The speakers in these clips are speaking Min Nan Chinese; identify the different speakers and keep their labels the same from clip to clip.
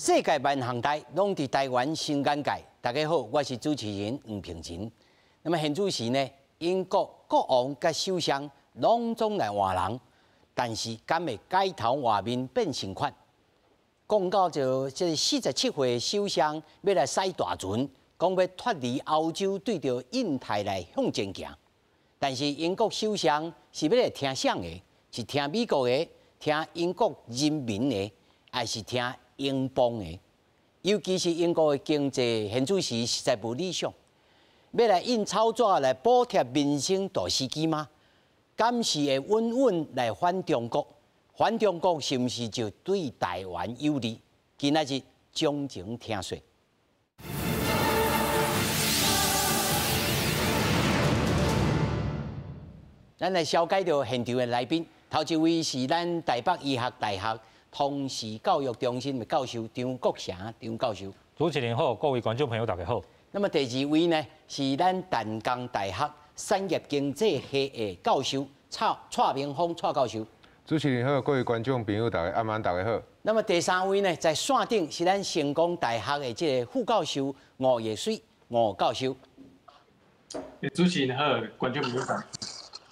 Speaker 1: 世界萬項代攏佇台灣新眼界。大家好，我是主持人黃平仁。那麼現此時呢，英國國王佮首相攏總來換人，但是敢會改頭換面變新款？講到就這47歲首相欲來駛大船，講欲脫離歐洲，對著印太來向前行。但是英國首相是欲來聽誰的？是聽美國的，聽英國人民的，還是聽英鎊的？尤其是英國的經濟現此時實在無理想，欲來印鈔紙來補貼民生大司機嗎？敢是會穩穩來反中國？反中國是毋是就對台灣有利？今仔日詳情聽說。咱來紹介著現場的來賓，頭一位是咱台北醫學大學通識教育中心的教授張國成張教授。
Speaker 2: 主持人好，各位觀眾朋友大家好。
Speaker 1: 那麼第二位呢，是咱淡江大學產業經濟系的教授蔡蔡明峰蔡教授。
Speaker 3: 主持人好，各位觀眾朋友大家暗暝大家好。
Speaker 1: 那麼第三位呢，在線頂是咱成功大學的這個副教授吳業水吳教授。
Speaker 4: 主持人好，觀眾朋友好。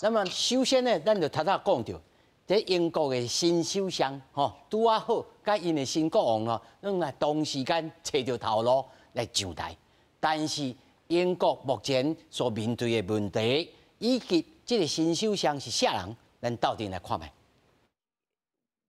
Speaker 1: 那麼首先呢，咱就頭拄講著，這英國的新首相吼，拄仔好，佮𪜶的新國王吼，攏來同時間揣著頭路來上台。但是英國目前所面對的問題，以及這個新首相是啥人，咱鬥陣來看覓。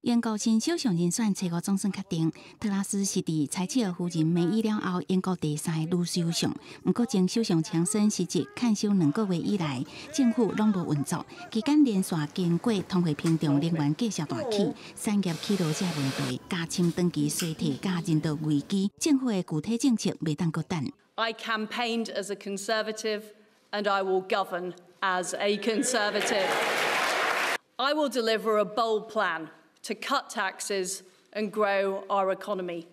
Speaker 5: 英國新首相人選初五總算確定，特拉斯是佇柴契爾夫人梅伊了後，英國第三个女首相。毋過前首相強森辭職看守2個月以來，政府攏無運作，期間連續經過通貨膨脹、能源價格大起、產業起落這問題，加深長期衰退佮人道危機，政府的具體政策袂當閣等。
Speaker 6: I campaigned as a conservative, and I will govern as a conservative. I will deliver a bold plan to cut taxes and grow our economy.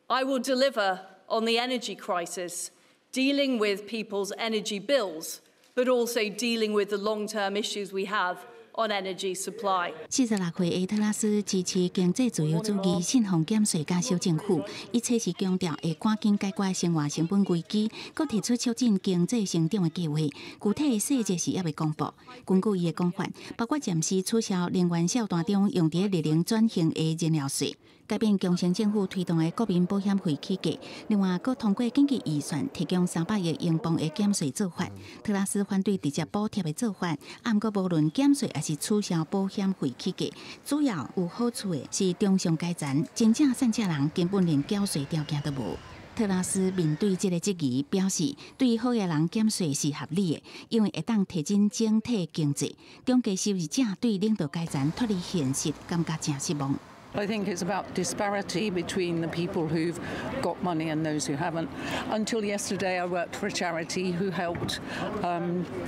Speaker 6: I will deliver on the energy crisis, dealing with people's energy bills, but also dealing with the long-term issues we have on energy supply.
Speaker 5: 46歲的特拉斯支持經濟自由主義，信奉減稅佮小政府。伊初時強調會趕緊解決生活成本危機，閣提出促進經濟成長的計劃。具體的細節是猶未公布。根據伊的講法，包括暫時取消能源數單中用佇熱能轉型的燃料稅，改變強生政府推動的國民保險費起價，另外閣通過緊急預算提供300億英鎊的減稅做法。特拉斯反對直接補貼的做法，毋過無論減稅抑是取消保險費起價，主要有好處的是中上階層，真正散赤人根本連繳稅條件都無。特拉斯面對這個質疑，表示對好額人減稅是合理的，因為會當提振整體經濟。中低收入者對領導階層脫離現實感覺誠失望。
Speaker 7: I think it's about disparity between the people who've got money and those who haven't. Until yesterday, I worked for a charity who helped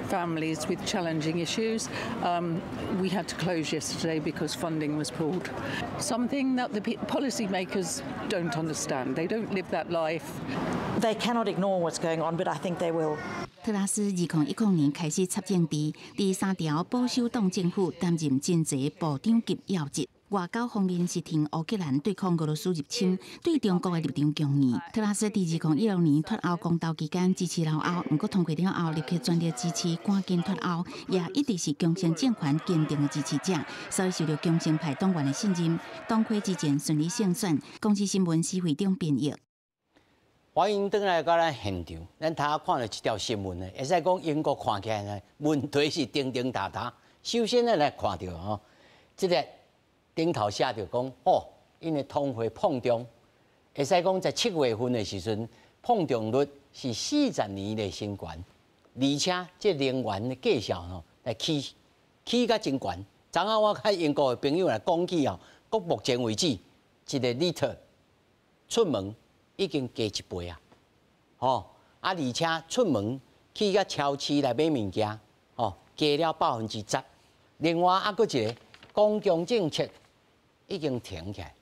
Speaker 7: families with challenging issues. We had to close yesterday because funding was pulled. Something that the policymakers don't understand. They don't live that life.
Speaker 8: They cannot ignore what's going on, but I think they will.
Speaker 5: 特拉斯2010年開始插政治，佇三條保守黨政府擔任經濟部長級要職。外交方面是挺烏克蘭對抗俄羅斯入侵，對中國的立場強硬。特拉斯佇2016年脫歐公投期間支持留歐，毋過通過了後立刻全力支持趕緊脫歐，也一直是強生政權堅定的支持者，所以受著強生派黨員的信任。黨魁之戰順利勝選。公視新聞施會長編譯。
Speaker 1: 歡迎轉來到咱現場。咱頭看著這條新聞呢，會使講英國看起來呢，問題是重重沓沓。首先呢來看著吼，這個頂頭寫著講，哦，𪜶的通貨膨脹，會使講在7月份的時陣，膨脹率是40年的新高，而且這能源的價數吼，來起起甲真懸。昨昏我佮英國的朋友來講起哦，講目前為止，一個 litre 出門已經加一倍啊，吼啊！而且出門去甲超市來買物件，吼，加了10%。另外啊，閣一個公共政策已經停起來。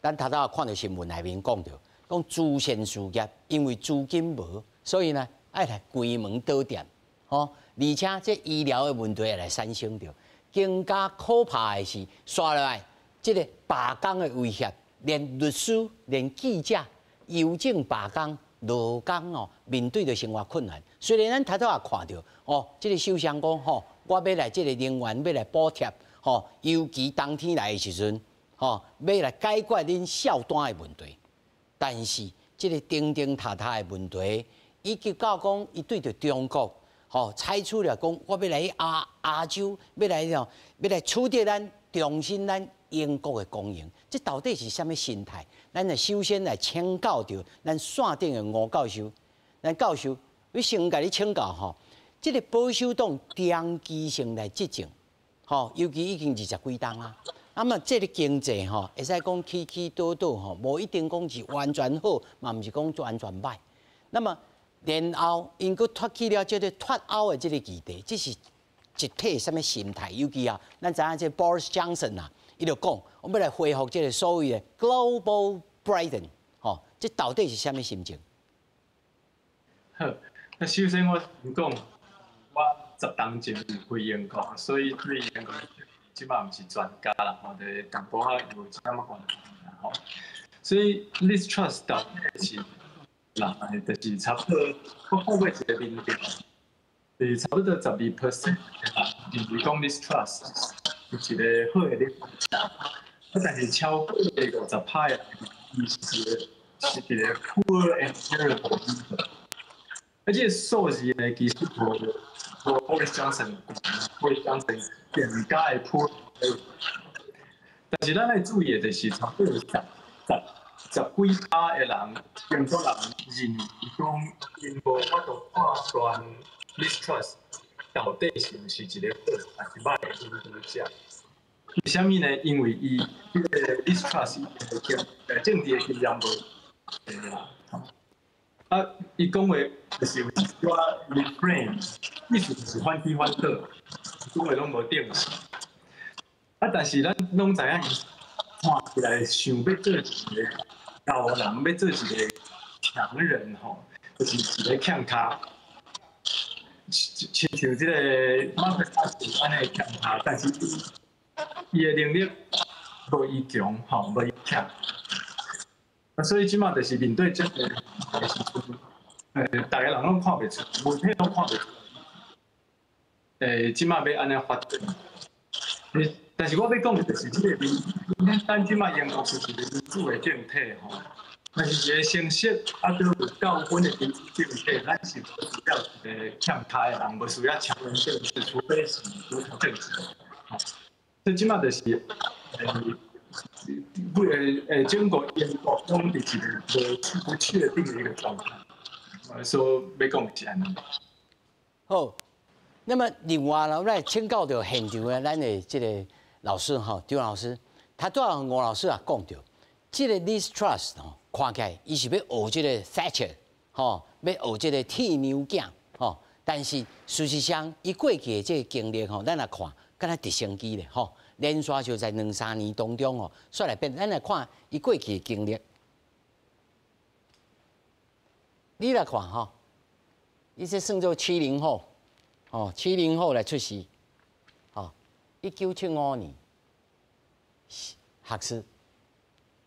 Speaker 1: 咱頭拄看著新聞內面講著，講慈善事業因為資金無，所以呢愛來關門倒店，吼。而且這醫療的問題也來產生著。更加可怕的是，紲落來這個罷工的威脅。連律師、連記者、郵政罷工、勞工哦，面對著生活困難。雖然咱頭拄也看著哦，這個首相講吼，我欲來這個能源欲來補貼，吼，尤其冬天來的時陣，吼，欲來解決恁數單的問題。但是這個叮叮塔塔的問題，以及到講伊對著中國，吼，採取了講我欲來亞洲，欲來吼，欲來取得咱重新咱英國的光榮，這到底是啥物心態？咱來首先來請教著咱線頂的吳教授，咱教授，我先共你請教吼，這個保守黨長期性來執政，吼，尤其已經20幾冬啊。啊嘛，這個經濟吼，會使講起起倒倒吼，無一定講是完全好，嘛毋是講完全䆀。那麼，然後𪜶閣脫去了這個脫歐的這個議題，這是一體啥物心態？尤其啊，咱知影這 Boris Johnson 啊，伊就講，我欲來恢復這個所謂的 Global Britain，吼，這到底是啥物心情？
Speaker 4: 好，那首先我先講，我10冬前離開英國，所以對英國這擺毋是專家啦，吼，就是淡薄仔有這麼關係啦，吼。所以 Liz Truss 到底是啦，就是差不多，我看過一個民調，就是差不多12% 的人認為講 Liz Truss 是一個好的領導者，啊，但是超過50%的人，伊是一個 poor and terrible leader。啊，這個數字呢，其實無 Boris Johnson，Boris Johnson 更加會 poor。但是咱愛注意的就是差不多十幾趴的人，英國人認為講，𪜶無法度判斷 Liz Truss 到底是毋是一個好還是䆀的領導者。為啥物呢？因為伊這個 Liz Truss 的政治的經驗無濟啦。啊，伊講話就是有一寡 reframe，意思就是反顛反倒，講話攏無定性。啊，但是咱攏知影，伊看起來想欲做一個老人，欲做一個強人吼，就是一個強跤，親像這個 Margaret Thatcher 按呢強跤，但是伊的能力無伊強吼，無伊強。啊，所以這馬就是面對這個的時陣，逐个人攏看袂出，媒體攏看袂出。這馬欲按呢發展。但是我欲講的就是這個民，咱這馬英國是一個民主的政體吼，但是一個誠實啊，閣有夠穩的民主政體，咱是無需要一個強跤的人，無需要強人政治，除非是獨裁政治。所以這馬就是，整個英國攏佇一個無不確定的一個狀態，所以欲講是按呢。
Speaker 1: 好，那麼另外呢，我來請教著現場的咱的這個老師哈，張老師，他拄仔吳老師也講著，這個 Liz Truss 吼，看起來伊是欲學這個 Thatcher 吼，欲學這個鐵娘囝吼，但是事實上，伊過去的這個經歷吼，咱來看，敢若直升機咧吼，連續就在兩三年當中吼，煞來變。咱來看伊過去的經歷，你來看吼，伊這算做70後，哦，七零後來出世，吼，1975年，學士，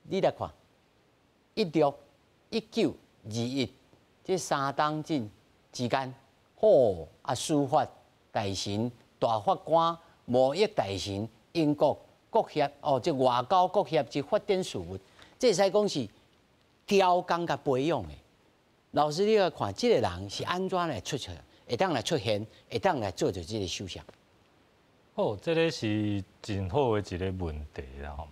Speaker 1: 你來看，16、19、21，這三黨之間，吼啊，司法大臣、大法官、貿易大臣、英國國協哦，這外交國協及發展事務，這會使講是刁工共培養的。老師，你來看這個人是按怎來出現，會當來出現，會當來做著這個首相？
Speaker 2: 好，這個是真好的一個問題啦吼。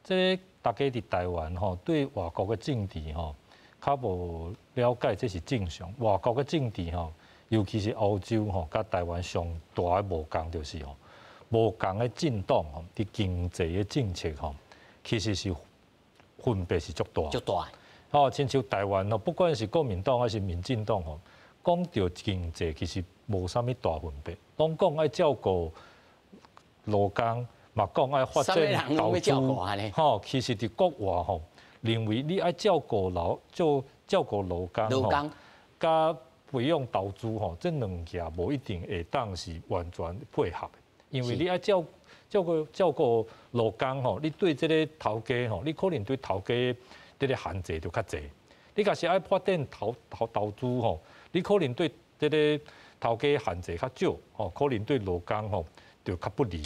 Speaker 2: 這個大家佇台灣吼，對外國的政治吼，較無了解，這是正常。外國的政治吼，尤其是歐洲吼，佮台灣上大的無仝就是吼，無仝的政黨吼，佇經濟的政策吼，其實是分別是足大。
Speaker 1: 足大。
Speaker 2: 吼，親像台灣吼，不管是國民黨還是民進黨吼，講著經濟其實無啥物大分別，攏講愛照顧勞工，嘛講愛發展投資。吼，其實佇國外吼，認為你愛照顧勞工吼，佮培養投資吼，這兩件無一定會當是完全配合的。因為你愛照顧勞工吼，你對這个頭家吼，你可能對頭家這个限制就較濟。你若是愛發展投資吼，你可能對這个頭家限制較少，吼，可能對勞工吼就較不利。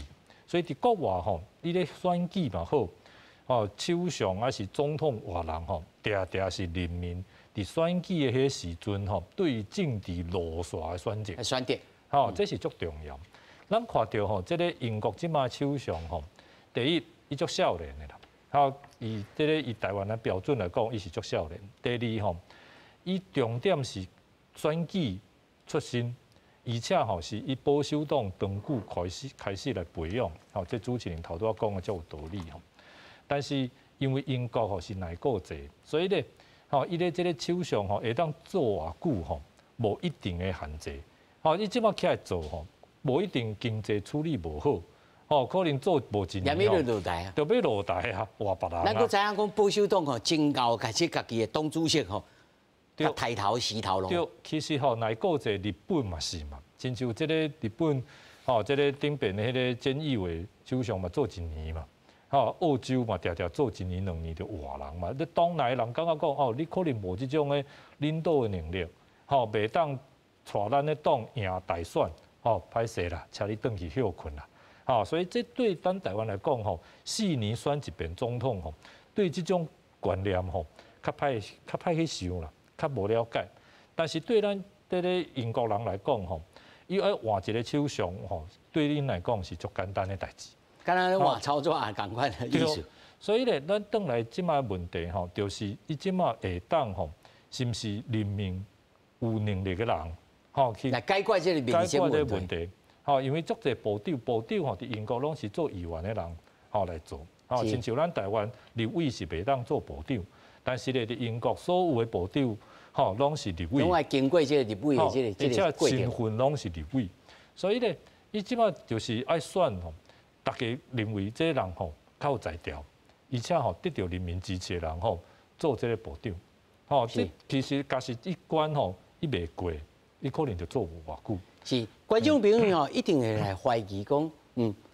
Speaker 2: 所以佇國外吼，你咧選舉嘛好，吼，首相抑是總統換人吼，定定是人民佇選舉的彼个時陣吼，對政治路線的選擇。
Speaker 1: 選擇，
Speaker 2: 吼，這是足重要。咱看著吼，這个英國這擺首相吼，第一，伊足少年的啦，吼，以這个以台灣的標準來講，伊是足少年。第二吼，伊重點是選舉出身，而且吼是伊保守黨長久開始來培養，吼，這主持人頭拄仔講的足有道理吼。但是因為英國吼是內閣制，所以咧，吼，伊咧這个首相吼會當做偌久吼，無一定的限制。吼，伊這擺起來做吼，無一定經濟處理無好，吼，可能做無一年
Speaker 1: 也欲落台啊，
Speaker 2: 就欲落台啊，換別人。
Speaker 1: 咱閣知影講保守黨吼，真𠢕開始家己的黨主席吼，抬頭死頭路。
Speaker 2: 對，其實吼內閣制日本嘛是嘛，親像這个日本吼，這個頂邊的彼个菅義偉首相嘛做一年嘛，吼，澳洲嘛定定做一年兩年就換人嘛。你黨內人感覺講哦，你可能無這種的領導的能力，吼，袂當帶咱的黨贏大選。吼，歹勢啦，請你轉去歇睏啦，吼，所以這對咱台灣來講吼，4年選一遍總統吼，對這種觀念吼，較歹去想啦，較無了解。但是對咱這个英國人來講吼，伊愛換一个首相吼，對𪜶來講是足簡單的代誌。
Speaker 1: 敢若換操作也仝款的意思。
Speaker 2: 所以咧，咱轉來這擺問題吼，就是伊這擺會當吼，是毋是任命有能力的人？吼，去
Speaker 1: 來解決這个民生問題。
Speaker 2: 吼，因為足濟部長，部長吼，佇英國攏是做議員的人，吼來做。吼，親像咱台灣立委是袂當做部長，但是咧，佇英國所有的部長，吼，攏是立委。
Speaker 1: 攏愛經過這个立委的這個過程。
Speaker 2: 而且身份攏是立委，所以咧，伊這擺就是愛選吼，大家認為這个人吼較有才調，而且吼得著人民支持的人吼做這个部長。吼，這其實假是一關吼，伊袂過，伊可能就做無偌久。
Speaker 1: 是，觀眾朋友吼，一定會來懷疑講，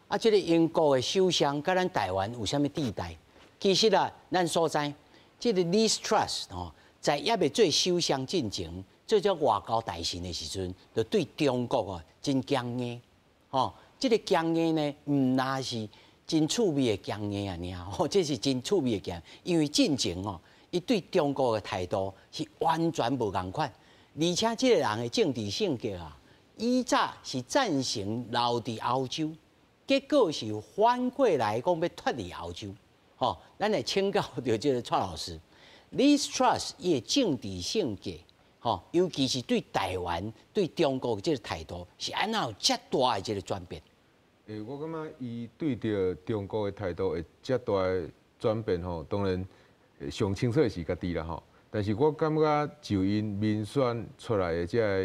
Speaker 1: 啊，這个英國的首相佮咱台灣有啥物對待？其實啊，咱所知，這个 Liz Truss 吼，在猶未做首相進前，做這外交大臣的時陣，就對中國啊真強硬，吼，這个強硬呢，毋但是真趣味的強硬啊，爾，吼，這是真趣味的強，因為進前吼，伊對中國的態度是完全無仝款，而且這个人的政治性格啊，以早是贊成留佇歐洲，結果是反過來講欲脫離歐洲，吼，咱來請教著這个蔡老師，Liz Truss 伊的政治性格，吼，尤其是對台灣、對中國這个態度，是按怎有遮大的這个轉變？
Speaker 3: 我感覺伊對著中國的態度會遮大的轉變吼，當然上清楚的是家己啦吼。但是我感覺就𪜶民選出來的這个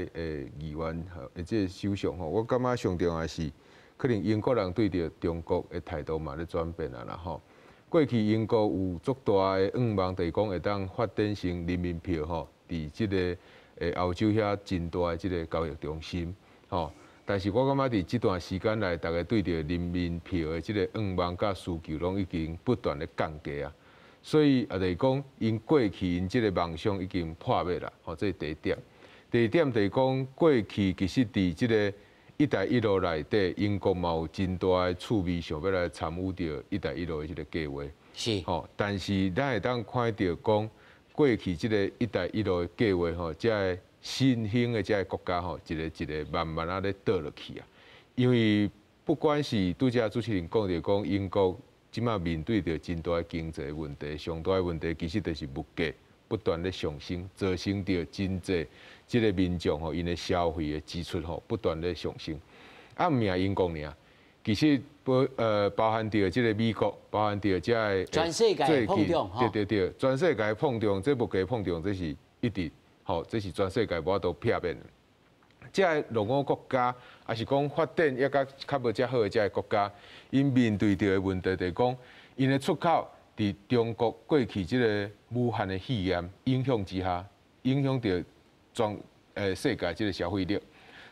Speaker 3: 議員吼，這个首相吼，我感覺上重要的是，可能英國人對著中國的態度嘛咧轉變啊啦吼。過去英國有足大的願望，就是講會當發展成人民幣吼，佇這个歐洲遐真大的這个交易中心吼。但是我感覺佇這段時間內，大家對著人民幣的這个願望佮需求攏已經不斷咧降低啊。所以啊，就是講，𪜶過去𪜶這个夢想已經破滅啦，吼，這是第一點。第二點就是講，過去其實佇這个“一帶一路”內底，英國嘛有真大的趣味，想欲來參與著“一帶一路”的這个計劃。吼，但是咱會當看著講，過去這个“一帶一路”的計劃吼，這个新興的這个國家吼，一个一个慢慢仔咧倒落去啊。因為不管是拄才主持人講著講，英國這擺面對著真大的經濟問題，上大的問題其實就是物價不斷咧上升，造成著真濟這个民眾吼，𪜶的消費的支出吼不斷咧上升。啊，毋止英國爾，其實包含著這个美國，包含著這个
Speaker 1: 全世界的碰撞。
Speaker 3: 對對對，全世界碰撞，這物價碰撞，這是一直吼，這是全世界無法度避免的。這个落後國家，抑是講發展抑閣較無遮好的這个國家，𪜶面對著的問題就是講，𪜶的出口佇中國過去這个武漢的肺炎影響之下，影響著全世界這个消費力。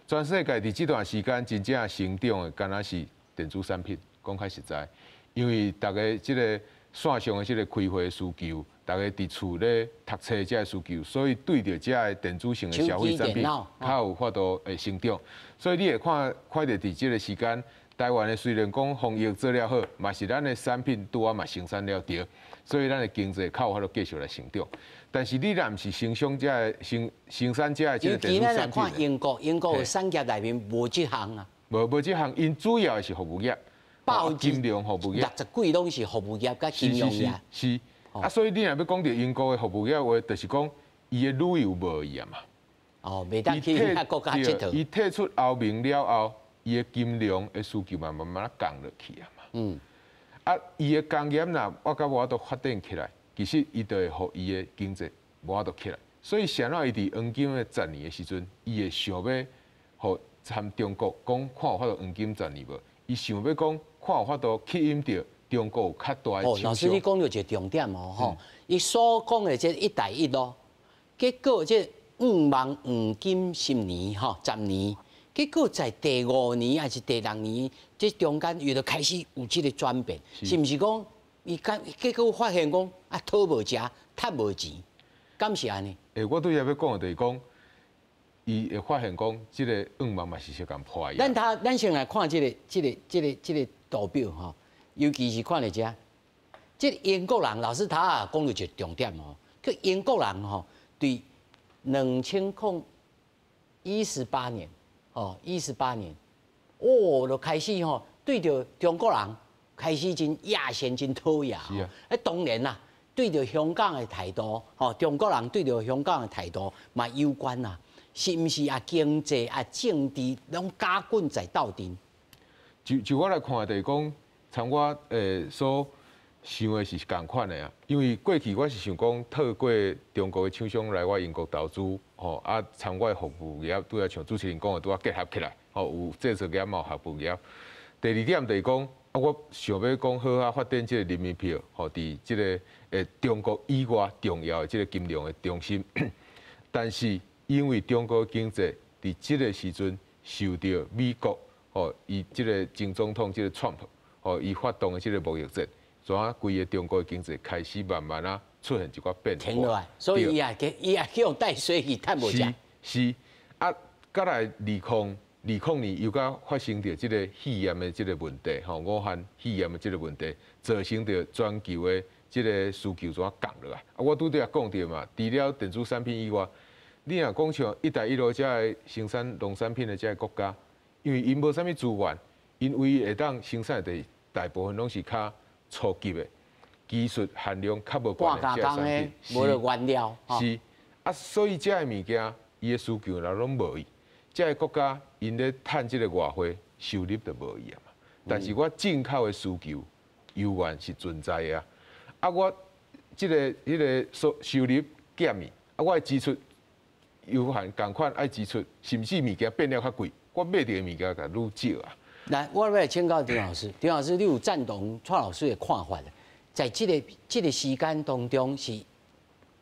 Speaker 3: 全世界佇這段時間真正成長的，敢若是電子產品，講較實在，因為逐家這个線上的這个開會需求，逐家佇厝咧讀冊這个需求，所以對著這个電子性的消費產品較有法度會成長。所以你會看看著佇這个時間，台灣的雖然講防疫做了好，嘛是咱的產品拄仔嘛生產了著，所以咱的經濟較有法度繼續來成長。但是你若毋是生產這个生產這个這个電子產品，
Speaker 1: 尤其咱來看英國，英國的產業內面無這項啊。
Speaker 3: 無這項，𪜶主要的是服務業，金融服務業，60
Speaker 1: 幾攏是服務業佮金融業。
Speaker 3: 是，啊，所以你若欲講著英國的服務業話，就是講伊的旅遊無去啊嘛。
Speaker 1: 哦，袂當去彼國家𨑨迌。
Speaker 3: 伊退出歐盟了後，伊的金融的需求嘛慢慢仔降落去啊嘛。啊，伊的工業若我較無法度發展起來，其實伊就會予伊的經濟無法度起來。所以，啥物伊佇黃金的十年的時陣，伊會想欲予參中國講看有法度黃金十年無？伊想欲講看有法度吸引著中國有較大的。
Speaker 1: 哦，老師，你講著一個重點哦，吼，伊所講的這一帶一路，結果這五萬黃金十年吼，十年，結果在第五年還是第六年，這中間伊就開始有這个轉變，是毋是講伊講結果發現講啊，討無食，趁無錢，敢是按呢？
Speaker 3: 欸，我拄才欲講的就是講，伊會發現講，這个願望嘛是相共破。
Speaker 1: 咱先來看這个圖表吼，尤其是看著這，這英國人老師他也講著一個重點哦，佮英國人吼對2018年，哦，一十八年，哦，就開始吼對著中國人開始真厭嫌、真討厭。啊，當然啦，對著香港的態度，吼，中國人對著香港的態度嘛有關啦。是毋是啊？經濟啊，政治攏加緊在鬥陣。
Speaker 3: 就我來看，就是講，參我所想的是仝款的啊。因為過去我是想講，透過中國的廠商來我英國投資，吼啊，參我的服務業，拄仔像主持人講的，拄仔結合起來，吼有製造業嘛，有服務業。第二點就是講，啊，我想欲講好好發展這个人民幣，吼，佇這个中國以外重要的這个金融的中心，但是，因為中國經濟佇這个時陣受著美國吼，伊這个前總統這个川普吼，伊發動的這个貿易戰，怎啊規个中國的經濟開始慢慢仔出現一寡變化。
Speaker 1: 停落來，所以伊也去予帶水去趁無食。
Speaker 3: 是，啊，閣來2020年又閣發生著這个肺炎的這个問題，吼，武漢肺炎的這个問題，造成著全球的這个需求怎啊降落來。啊，我拄才講著嘛，除了電子產品以外，你若講像一帶一路這个生產農產品的這个國家，因為𪜶無啥物資源，𪜶唯一會當生產的大部分攏是較初級的，技術含量較無懸的這个產品，
Speaker 1: 無原料。
Speaker 3: 是啊，所以這个物件伊的需求若攏無去，這个國家𪜶咧趁這个外匯收入就無去啊嘛。但是我進口的需求猶原是存在的啊，啊我這个彼个收入減去，啊我的支出有限仝款愛支出，甚至物件變了較貴，我買著的物件共愈少啊。
Speaker 1: 來，我欲來請教丁老師，丁老師，你有贊同蔡老師的看法？在這个時間當中，是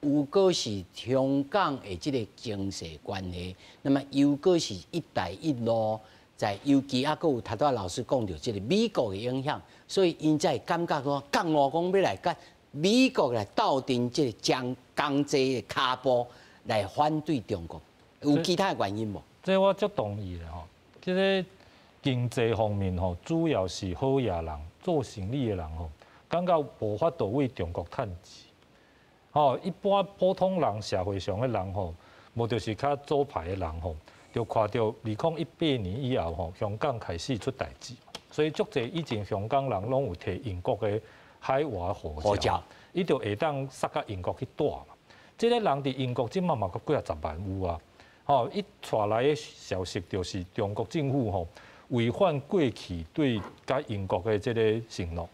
Speaker 1: 有閣是香港的這个經濟關係，那麼又閣是一帶一路，在尤其猶閣有頭拄仔老師講著這个美國的影響，所以𪜶才會感覺講，降我講欲來佮美國來鬥陣這个將經濟的跤步來反對中國，有其他的原因無？
Speaker 2: 這我足同意的吼。這个經濟方面吼，主要是好野人做生意的人吼，感覺無法度為中國趁錢。吼，一般普通人社會上的人吼，無就是較左派的人吼，就看著2018年以後吼，香港開始出代誌，所以足濟以前香港人攏有提英國的海外護照，伊就會當殺到英國去蹛嘛。這个人佇英國這馬嘛閣幾仔十萬有啊，吼！伊帶來的消息就是中國政府吼違反過去對佮英國的這个承諾，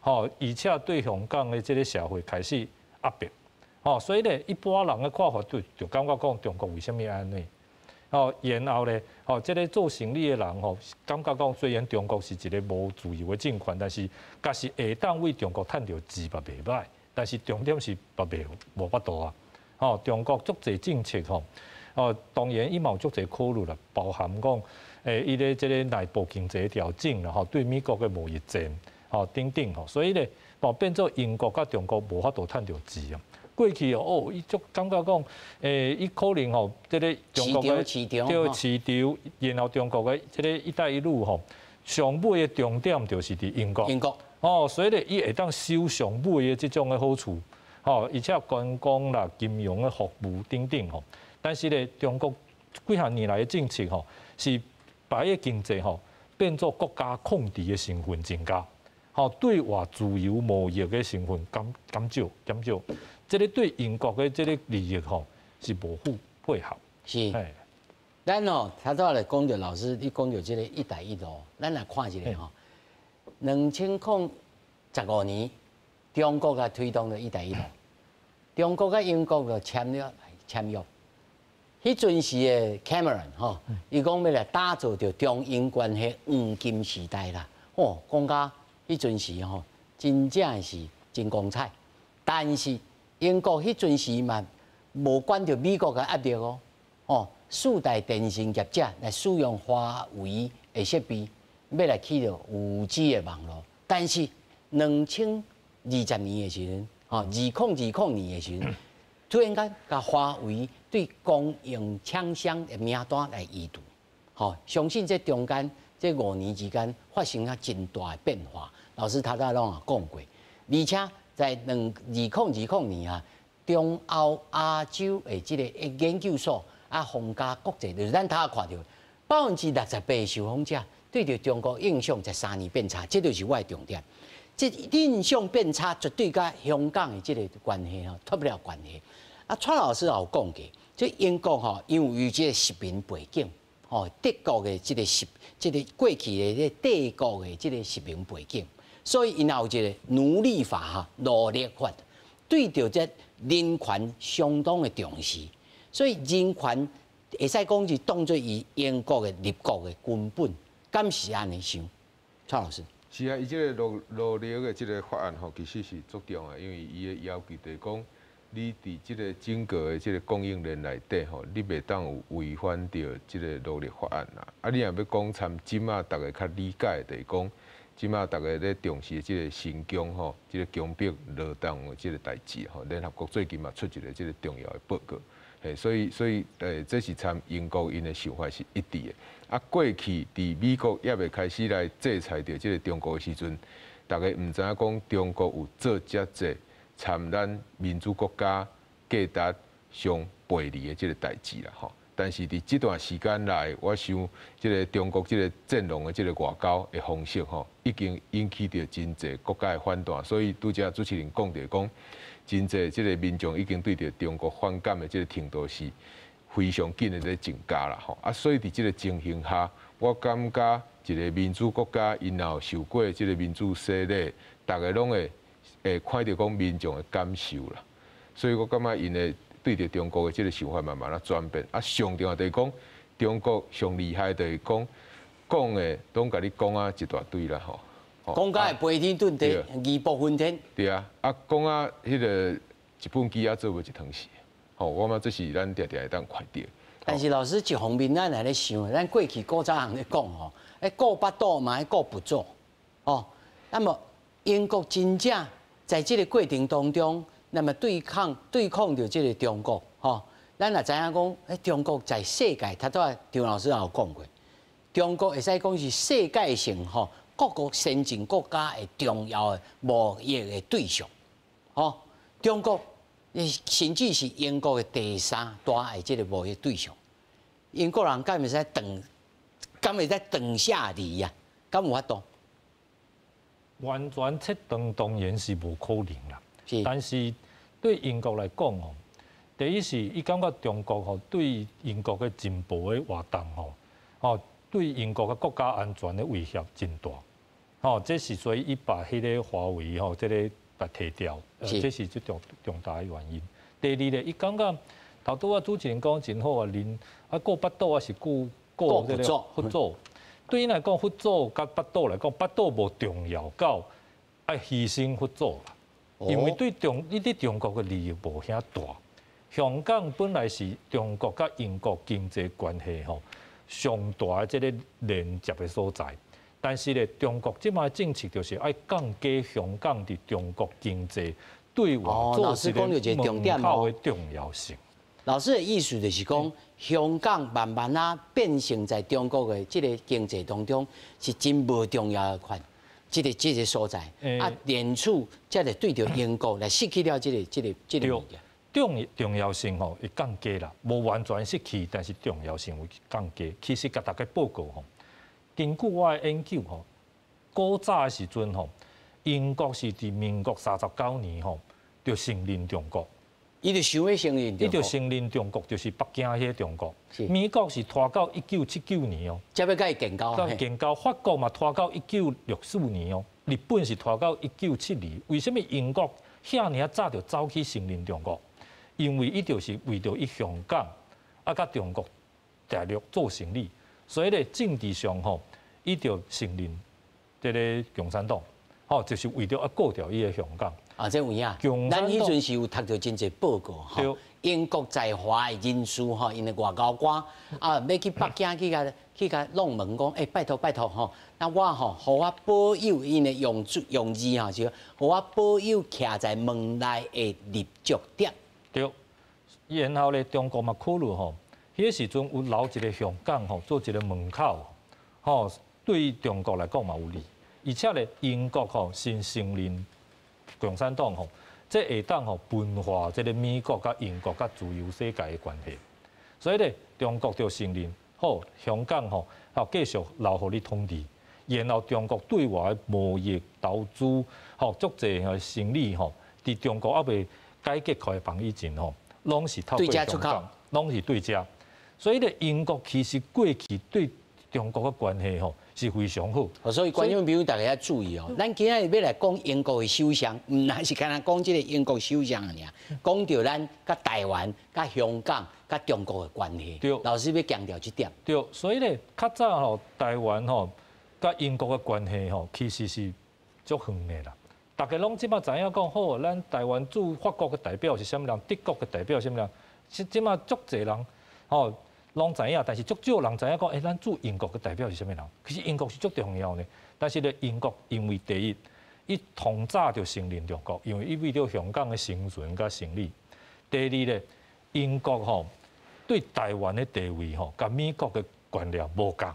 Speaker 2: 吼，而且對香港的這个社會開始壓迫，吼，所以咧一般人的看法就感覺講中國為啥物按呢？吼，然後咧，吼，這个做生意的人吼，感覺講雖然中國是一个無自由的政權，但是確實會當為中國趁著錢嘛袂䆀。但是重點是嘛袂無法度啊！吼，中國足濟政策吼，哦，當然伊嘛有足濟考慮啦，包含講伊咧這个內部經濟調整啦，吼，對美國的貿易戰，吼等等吼，所以咧，哦變做英國佮中國無法度趁著錢啊。過去哦，伊足感覺講，伊可能吼，這个中國的對市場，然後中國的這个一帶一路吼，上尾的重點就是佇英國。
Speaker 1: 英國。
Speaker 2: 哦，所以咧，伊會當收上尾的這種的好處，吼，而且觀光啦、金融的服務等等吼。但是咧，中國幾項年來的政策吼，是把彼个經濟吼變做國家控制的成分增加，吼，對外自由貿易的成分減減少減少，這个對英國的這个利益吼是無符配合。
Speaker 1: 是。咱哦，頭拄仔來講著老師，你講著這个一帶一路，咱來看一下吼，2015年，中國來推動著一帶一路，中國佮英國就簽了簽約。彼陣時的 Cameron 吼，伊講欲來打造著中英關係黃金時代啦。哦，講甲彼陣時吼，真正是真光彩。但是英國彼陣時嘛，無管著美國的壓力哦，哦，四大電信業者來使用華為的設備，欲來起著5G 的網路。但是2020年的時陣，吼，2020年的時陣，突然間，共華為對供應廠商的名單來移除，吼，相信這中間這5年之間發生了真大的變化。老師頭拄仔攏有講過，而且在2020年啊，中歐亞洲的這个研究所啊，皇家國際，就是咱頭仔看著68%的受訪者對著中國印象在3年變差，這就是我的重點。這印象變差，絕對佮香港的這个關係吼脫不了關係。啊，蔡老師也有講過，這英國吼，因為有這个殖民背景，吼，德國的這个殖，這个過去的這个帝國的這个殖民背景，所以𪜶也有一个奴隸法哈，奴隸法，對著這人權相當的重視，所以人權會使講是當做伊英國的立國的根本，敢是按呢想？蔡老師。
Speaker 3: 是啊，伊這个奴奴隸的這个法案吼，其實是足重要，因為伊的要求就是講，你佇這个整個的這个供應鏈內底吼，你袂當有違反著這个奴隸法案啦。啊，你若欲講參這馬逐家較理解，就是講，這馬逐家咧重視這个新疆吼，這个強迫勞動的這个代誌吼，聯合國最近嘛出一个這个重要的報告，嘿，所以，這是參英國𪜶的想法是一致的。啊，過去佇美國猶未開始來制裁著這个中國的時陣，逐家毋知影講中國有做遮濟參咱民主國家價值相背離的這个代誌啦吼。但是佇這段時間內，我想這个中國這个戰狼的這个外交的方式吼，已經引起著真濟國家的反彈。所以拄才主持人講著講，真濟這个民眾已經對著中國反感的這个程度是非常緊的咧增加啦吼。啊，所以佇這个情形下，我感覺一个民主國家，𪜶若有受過這个民主洗禮，逐家攏會會看著講民眾的感受啦。所以我感覺𪜶的對著中國的這个想法慢慢仔轉變。啊，上重要就是講，中國上厲害就是講，講的攏共你講啊一大堆啦吼。
Speaker 1: 講甲會飛天遁地，義薄雲天。
Speaker 3: 對啊，啊講啊，彼个一本機仔做無一湯匙。吼，我感覺這是咱定定會當看著。
Speaker 1: 但是老師一方面，咱來咧想，咱過去古早人咧講吼，欸顧腹肚嘛愛顧腹祖，哦，那麼英國真正在這个過程當中，那麼對抗對抗著這个中國，吼，咱也知影講，欸中國在世界，頭拄仔張老師也有講過，中國會使講是世界性吼各國先進國家的重要的貿易的對象，吼，中國甚至是英國的第三大的這个貿易對象。英國人敢會使斷，敢會使斷捨離啊？敢有法度？
Speaker 2: 完全切斷當然是無可能啦。是。但是對英國來講吼，第一是伊感覺中國吼對英國的情報的活動吼，哦對英國的國家安全的威脅真大。吼，這是所以伊把彼个華為吼這个把提掉，這是最重重大的原因。第二咧，伊感覺頭拄仔主持人講真好啊，恁啊顧腹肚抑是顧顧這个腹祖。對𪜶來講，腹祖佮腹肚來講，腹肚無重要到愛犧牲腹祖啦。因為對中你對中國的利益無遐大，香港本來是中國佮英國經濟關係吼上大的這个連接的所在，但是咧，中國這擺政策就是愛降低香港佇中國經濟對外做一个門口的重要性。
Speaker 1: 老師的意思就是講，香港慢慢啊變成在中國的這个經濟當中是真無重要的款，這个所在，啊，連處才會對著英國來失去了這個物件。
Speaker 2: 重要性吼會降低啦，無完全失去，但是重要性會降低。其實共大家報告吼，根據我的研究吼，古早的時陣吼，英國是佇民國39年吼就承認中國。
Speaker 1: 伊就想欲承認，
Speaker 2: 伊就承認中國就是北京彼个中國。美國是拖到1979年哦，
Speaker 1: 才欲共伊建交。
Speaker 2: 建交，法國嘛拖到1964年哦，日本是拖到1972。為啥物英國遐爾仔早就走去承認中國？因為伊就是為著伊香港啊，佮中國大陸做生理，所以咧政治上吼，伊就承認這个共產黨，吼，就是為著啊顧著伊的香港。
Speaker 1: 啊，這有影。咱彼陣是有讀著真濟報告吼，英國在華的人士吼，𪜶的外交官啊，欲去北京去共弄問講，欸，拜託拜託吼，那我吼，予我保有𪜶的用字用字吼，就予我保有徛在門內的立足點。
Speaker 2: 對，然後咧，中國嘛考慮吼，彼个時陣有留一个香港吼，做一个門口，吼，對中國來講嘛有利。而且咧，英國吼先承認共產黨吼，這會當吼分化這个美國佮英國佮自由世界的關係。所以咧，中國就承認好香港吼，吼繼續留予你統治。然後中國對外貿易投資吼，足濟的生意吼，佇中國猶未改革開放以前吼，攏是透過香港，攏是對遮。所以咧，英國其實過去對中國的關係吼是非常好。
Speaker 1: 所以觀眾朋友大家要注意哦，咱今仔日欲來講英國的首相，毋但是干焦講這个英國首相爾，講著咱佮台灣、佮香港、佮中國的關係。老師欲強調這點。
Speaker 2: 對，所以咧，較早吼台灣吼佮英國的關係吼，其實是足遠的啦。大家攏這擺知影講好，咱台灣駐法國的代表是啥物人，德國的代表是啥物人，這這擺足濟人吼攏知影，但是足少人知影講，欸，咱駐英國的代表是啥物人？其實英國是足重要的，但是咧，英國因為第一，伊從早就承認中國，因為伊為著香港的生存佮生理。第二咧，英國吼對台灣的地位吼，佮美國的權力無仝。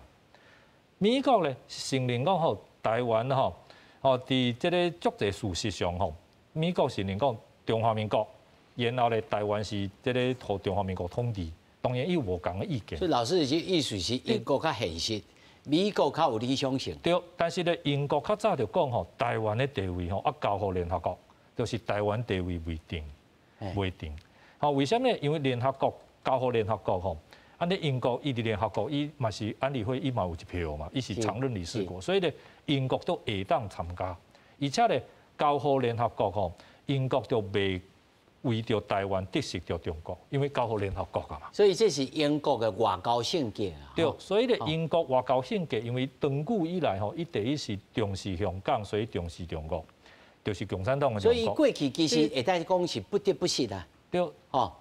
Speaker 2: 美國咧承認講吼，台灣吼。哦，佇這个足濟事實上吼，美國承認講中華民國，然後咧台灣是這個予中華民國統治，當然伊有無仝的意見。
Speaker 1: 所以老師的意思是英國較現實，美國較有理想性。
Speaker 2: 對，但是咧英國較早就講吼，台灣的地位吼啊交予聯合國，就是台灣地位未定，未定。吼，為啥物？因為聯合國交予聯合國吼，按呢英國伊佇聯合國伊嘛是安理會伊嘛有一票嘛，伊是常任理事國，所以咧英國都會當參加，而且咧交予聯合國吼，英國就袂為著台灣得失著中國，因為交予聯合國啊嘛。
Speaker 1: 所以這是英國的外交性格啊。
Speaker 2: 對，所以咧英國外交性格，因為長久以來吼，伊第一是重視香港，所以重視中國，就是共產黨的。
Speaker 1: 所以過去其實會當講是不得不失啊。
Speaker 2: 對，
Speaker 1: 吼。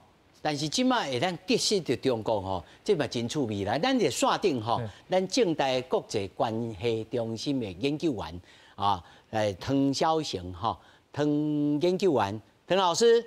Speaker 1: 但是這擺會當得失著中國吼，這嘛真趣味啦。咱佇線頂吼，咱政大國際關係中心的研究員啊，湯筱成吼，湯研究員，湯老師。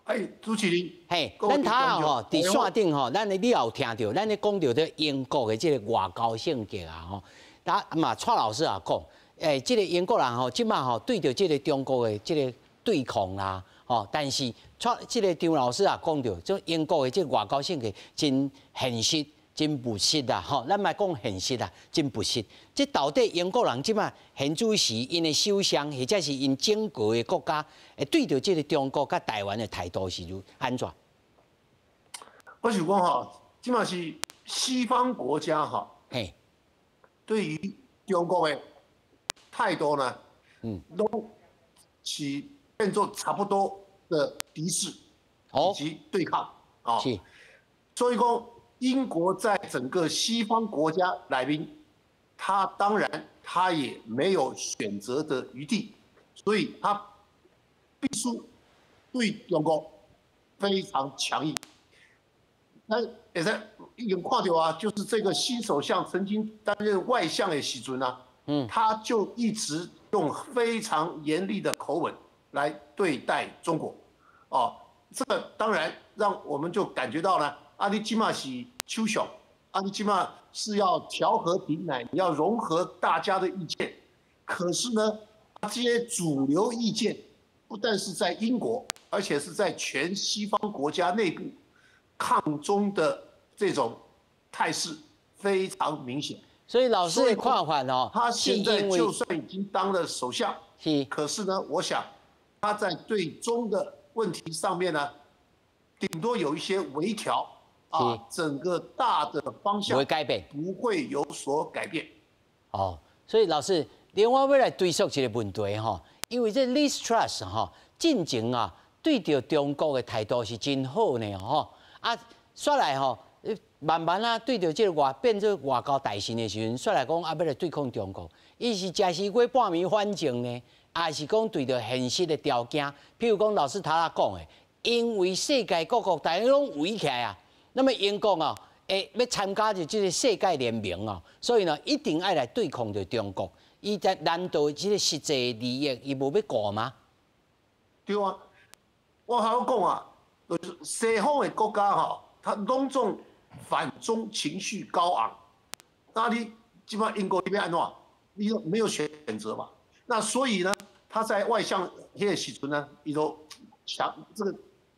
Speaker 9: 哎，主持人。
Speaker 1: 嘿，咱頭仔吼，佇線頂吼，咱你也有聽著，咱咧講著這英國的這个外交性格啊吼。啊嘛，蔡老師也講，欸，這个英國人吼，這擺吼對著這个中國的這个對抗啦。哦，但是，蔡這个張老師也講著，這英國的這个外交性格真現實、真務實啦，吼，咱莫講現實啦，真務實。這到底英國人這擺現主時，𪜶的首相或者是𪜶整個的國家，會對著這个中國佮台灣的態度是如按怎？
Speaker 9: 我想講吼，這擺是西方國家哈，對於中國的態度呢，攏是變做差不多的敵視以及對抗啊，所以講英國在整個西方國家內面，他當然他也沒有選擇的餘地，所以他必須對中國非常强硬。那会使已经看著啊，就是這個新首相曾經擔任外相的時陣啊，他就一直用非常嚴厲的口吻來對待中國，哦，這個當然讓我們就感覺到呢，啊，你這馬是首相，啊，你這馬是要調和平來，你要融合大家的意見，可是呢，這些主流意見不但是在英國，而且是在全西方國家內部抗中的這種態勢非常明顯。
Speaker 1: 所以老師的看法哦，
Speaker 9: 他現在就算已經當了首相，可是呢，我想他在對中的問題上面呢，頂多有一些微調啊，整個大的方向
Speaker 1: 不會改變，
Speaker 9: 不會有所改變。
Speaker 1: 哦，所以老師，另外欲來追溯一個問題吼，因為這 Liz Truss 吼，進前啊對著中國的態度是真好呢吼，啊，煞來吼，慢慢啊對著這個外變做外交大臣的時陣，煞來講啊欲來對抗中國，伊是食西瓜半暝反正呢，抑是講對著現實的條件，譬如講老師頭仔講的，因為世界各國大家攏圍起來啊，那麼英國啊，會欲參加著這個世界聯盟啊，所以呢，一定愛來對抗著中國。伊在難道這個實際利益伊無欲顧嗎？
Speaker 9: 對啊，我還要講啊，就是西方的國家吼，他攏總反中情緒高昂，那你基本上英國這邊按怎？你沒有選擇嘛？那所以呢，他在外相彼個時陣呢，伊都強這個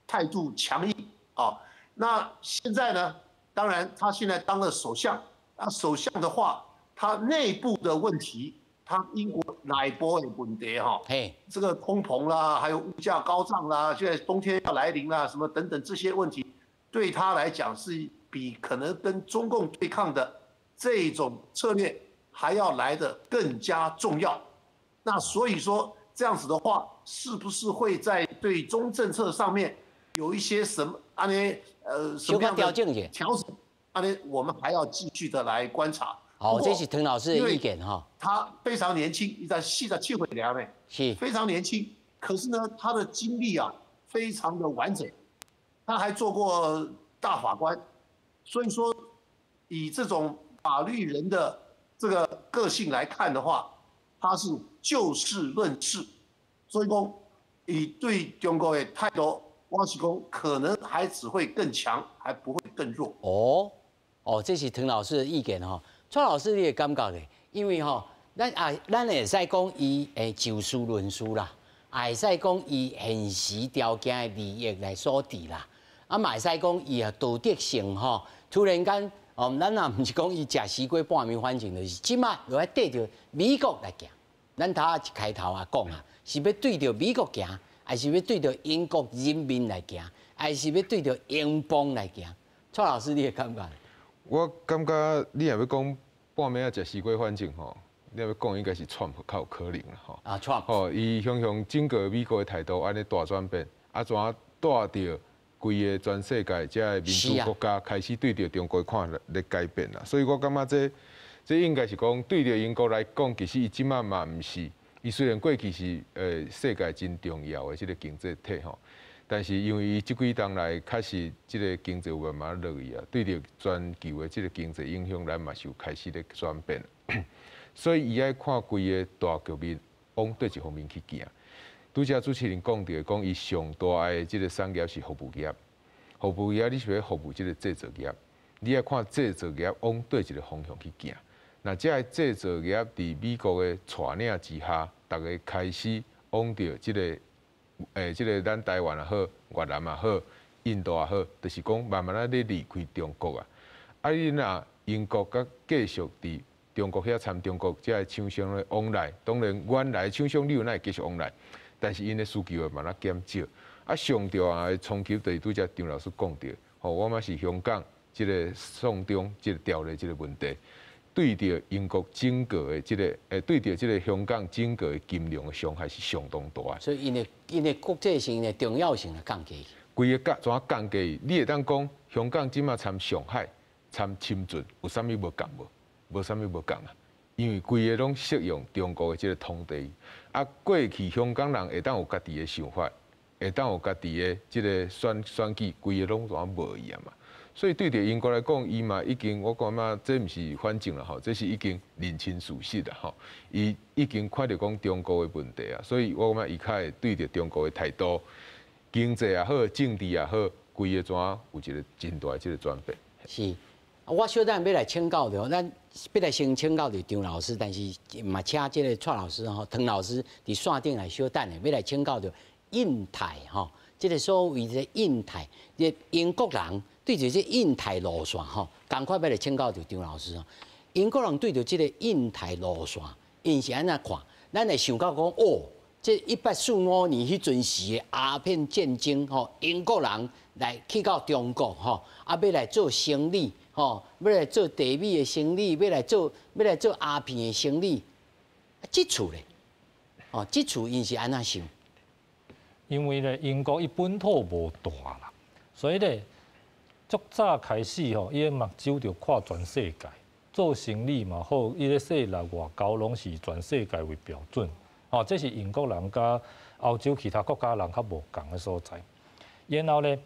Speaker 9: 態度強硬啊。那現在呢，當然他現在當了首相，那首相的話，他內部的問題，他英國內部的問題哈，這個通膨啦，還有物價高漲啦，現在冬天要來臨啦，什麼等等這些問題，對他來講是比可能跟中共對抗的這種策略還要來得更加重要。那所以說這樣子的話，是不是會在對中政策上面有一些什麼按呢什麼樣的調整？按呢，我們還要繼續的來觀察。
Speaker 1: 好，這是滕老師的意見哈。
Speaker 9: 他非常年輕，伊才47歲爾呢，
Speaker 1: 是
Speaker 9: 非常年輕。可是呢，他的經歷啊，非常的完整。他還做過大法官，所以說以這種法律人的這個個性來看的話，他是就事論事，所以講，伊對中國的態度，我是講可能還只會更強，還不會更弱。
Speaker 1: 哦，哦，這是滕老師的意見吼。蔡老師，你的感覺咧？因為吼，咱啊，咱會使講伊會就事論事啦，也會使講伊現實條件的利益來所致啦。啊，嘛會使講伊啊道德性吼，突然間哦，咱也毋是講伊食西瓜半暝反正，就是這馬就愛對著美國來行。咱頭仔一開頭也講啊，是欲對著美國行，還是欲對著英國人民來行，還是欲對著英鎊來行？蔡老師，你的感覺？
Speaker 3: 我感覺你若欲講半暝仔食西瓜反正吼，你若欲講應該是川普較有可能啦吼。
Speaker 1: 啊，川普。
Speaker 3: 吼，伊雄雄整個美國的態度按呢大轉變，啊，怎帶著規個全世界這个民主國家開始對著中國看法咧改變啦。所以我感覺這這應該是講對著英國來講，其實伊這馬嘛毋是，伊雖然過去是世界真重要的這個經濟體吼，但是因為伊這幾冬來確實這個經濟有慢慢落去啊，對著全球的這個經濟影響，咱嘛是有開始咧轉變。所以伊愛看規個大局面往佗一方面去行。拄才主持人講著講，伊上大的這個產業是服務業，服務業你是欲服務這個製造業，你愛看製造業往佗一個方向去行。若這个製造業佇美國的帶領之下，逐家開始往著這個這個咱台灣也好，越南也好，印度也好，就是講慢慢仔咧離開中國啊。啊，你若英國閣繼續佇中國遐參中國這个廠商咧往來，當然原來廠商你有哪會繼續往來，但是𪜶的需求會慢慢減少。啊，上重要的衝擊就是拄才張老師講著，吼，我嘛是香港這個送中這個條例這個問題，對著英國整個的這個，對著這個香港整個的金融的傷害是相當大的。
Speaker 1: 所以𪜶的國際性的重要性也降低。
Speaker 3: 規个降怎降低？你會當講香港這馬參上海、參深圳有啥物無仝無？無啥物無仝啊！因為規個攏適用中國的這個統治。啊，過去香港人會當有家己的想法，會當有家己的這个選舉，規个攏怎無去啊嘛。所以對著英國來講，伊嘛已經，我感覺這毋是反正啦吼，這是已經認清事實啦吼。伊已經看著講中國的問題啊，所以我感覺伊較會對著中國的態度，經濟也好，政治也好，規个怎有一個真大的這个轉變。
Speaker 1: 是，我小等欲來請教著，咱欲來先請教著張老師，但是嘛請這个蔡老師吼、唐老師佇線頂來小等下，欲來請教著印太吼，這个所謂的印太，這英國人對著這印太路線吼，仝款欲來請教著張老師吼，英國人對著這个印太路線，𪜶是按怎看？咱會想到講哦，這1845年彼陣時的鴉片戰爭吼，英國人來去到中國吼，啊，欲來做生意吼，欲來做茶米的生意，欲來做鴉片的生意。這次咧，哦，這次𪜶是按怎想？
Speaker 2: 因為咧，英國伊本土無大啦，所以咧，足早開始吼，伊的目睭就看全世界，做生意嘛好，伊的勢力外交攏是全世界為標準。哦，這是英國人佮歐洲其他國家人較無仝的所在。然後咧，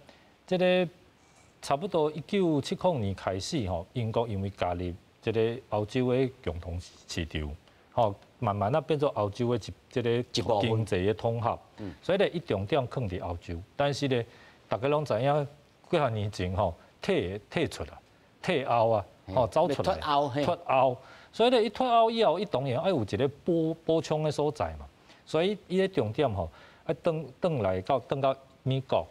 Speaker 2: 這个差不多1970年開始吼，英國因為加入這个歐洲的共同市場，吼，慢慢仔變做歐洲的一這个經濟的統合，所以咧，伊重點囥佇歐洲。但是咧，大家攏知影，幾若年前吼，退出啊，退歐啊，吼，走出來，脫歐。所以咧，伊脫歐以後，伊當然愛有一个補充的所在嘛。所以伊的重點吼，愛轉來到轉到美國、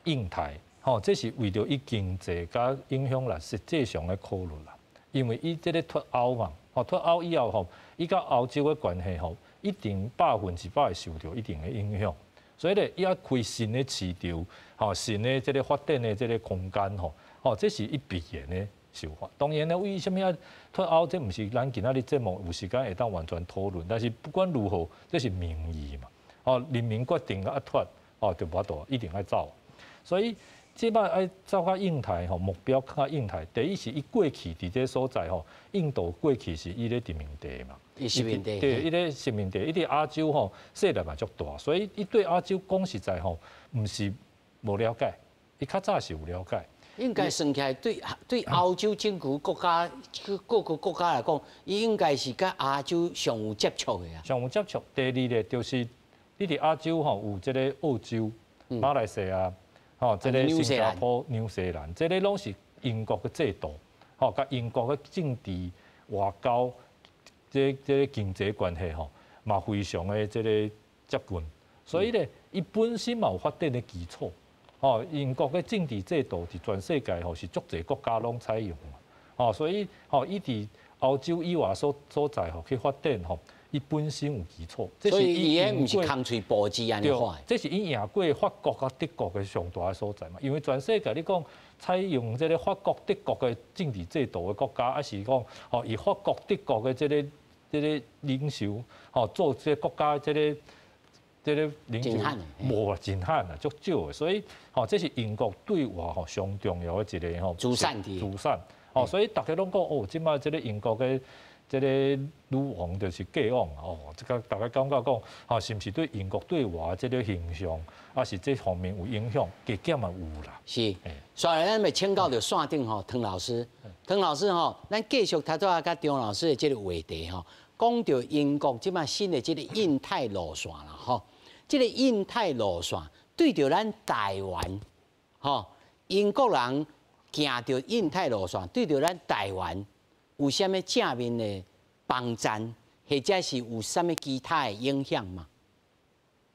Speaker 2: 印太，吼，這是為著伊經濟佮影響力實際上的考慮啦。因為伊這个脫歐嘛，吼，脫歐以後吼，伊佮歐洲的關係吼，一定100%會受著一定的影響。所以咧，伊愛開新的市場，吼，新的這个發展的這个空間吼，吼，這是伊必然的想法。當然咧，為啥物愛脫歐，這毋是咱今仔日節目有時間會當完全討論。但是不管如何，這是民意嘛，哦，人民決定愛脫，哦，就無法度，一定愛走。所以這擺愛走較印太吼，目標較印太。第一是伊過去佇這所在吼，印度過去是伊咧殖民地嘛，
Speaker 1: 殖民地，
Speaker 2: 對，伊咧殖民地，伊佇亞洲吼勢力嘛足大，所以伊對亞洲講實在吼，毋是無了解，伊較早是有了解。
Speaker 1: 應該算起來對歐洲整個國家各個國家來講，伊應該是佮亞洲上有接觸的啊。
Speaker 2: 上有接觸。第二咧，就是你佇亞洲吼有這个澳洲、馬來西亞。吼，這个新加坡、紐西蘭，這个攏是英國的制度，吼，佮英國的政治、外交、這个經濟關係吼，嘛非常的這个接近，所以咧，伊本身嘛有發展的基礎。吼，英國的政治制度佇全世界吼是足濟國家攏採用嘛，吼，所以吼，伊佇歐洲以外所在吼去發展吼，伊本身有基礎。
Speaker 1: 所以伊彼毋是空喙步子按呢看。
Speaker 2: 這是伊贏過法國佮德國的上大的所在嘛。因為全世界你講採用這個法國、德國的政治制度的國家，抑是講吼以法國、德國的這个領袖吼做這个國家這个這个領袖，無啊，真罕啊，足少的。所以吼，這是英國對外吼上重要的一个吼
Speaker 1: 資產
Speaker 2: 資產。吼，所以大家攏講哦，這擺這个英國的這個女王就是過往哦，這个大家感覺講，吼，是毋是對英國對外這个形象，抑是這方面有影響？加減嘛有啦。
Speaker 1: 是，所以咱欲請教著線頂吼，唐老師，唐老師吼，咱繼續頭拄仔佮張老師的這个話題吼，講著英國這擺新的這个印太路線啦吼，這个印太路線對著咱台灣，吼，英國人行著印太路線，對著咱台灣有啥物正面的幫贊，或者是有啥物其他的影響嗎？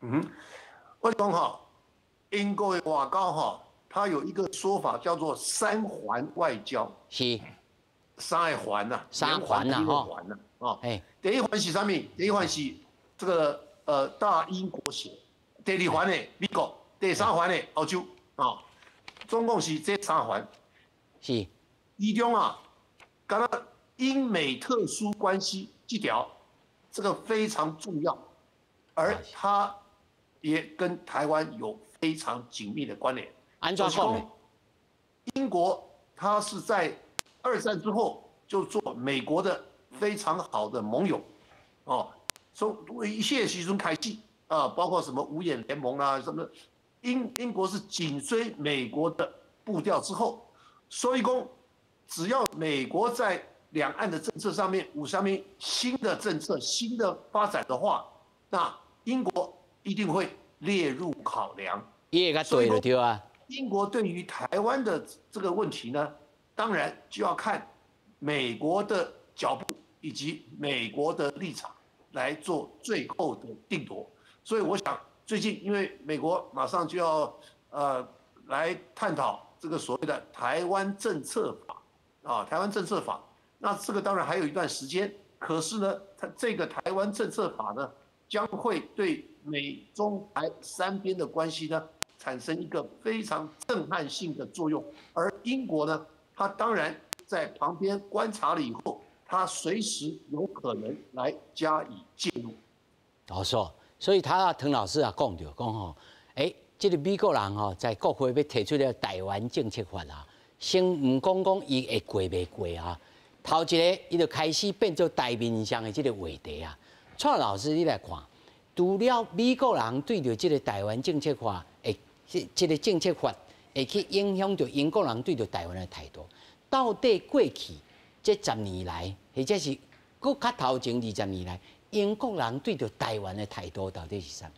Speaker 9: 嗯，我講哈，英國的外交哈，它有一個說法叫做三環外交。三個環吶，
Speaker 1: 三環吶，吼。
Speaker 9: 環吶，啊，第一環是啥物？第一環是這個大英國協。第二環呢，美國。第三環呢，歐洲。啊，總共是這三環。其中啊，敢若英美特殊關係這條，這個非常重要，而它也跟台灣有非常緊密的關聯。
Speaker 1: 按怎講呢？
Speaker 9: 英國它是在二戰之後就做美國的非常好的盟友，哦，從一切時陣開始，啊，包括什么五眼联盟啊，什么英国是紧追美国的步调之后，所以讲，只要美国在两岸的政策上面有啥物新的政策、新的发展的话，那英国一定会列入考量。
Speaker 1: 伊會較對就對啊。
Speaker 9: 英國對於台灣的這個問題呢，當然就要看美國的腳步以及美國的立場來做最後的定奪。所以我想，最近因為美國馬上就要來探討這個所謂的台灣政策法啊，台灣政策法，那這個當然還有一段時間。可是呢，它這個台灣政策法呢，將會對美中台三邊的關係呢，產生一個非常震撼性的作用。而英國呢，它當然在旁邊觀察了以後，它隨時有可能來加以介入。
Speaker 1: 哦，所以他滕老師也講著講吼，欸，這個美國人吼在國會欲提出了台灣政策法啊，先毋講講伊會過袂過啊，頭一个伊就開始變做台面上的這個話題啊。蔡老師，你來看，除了美國人對著這個台灣政策法，會這個政策法會去影響著英國人對著台灣的態度，到底過去這十年來，或者是閣較頭前20年來，英國人對著台灣的態度到底是啥？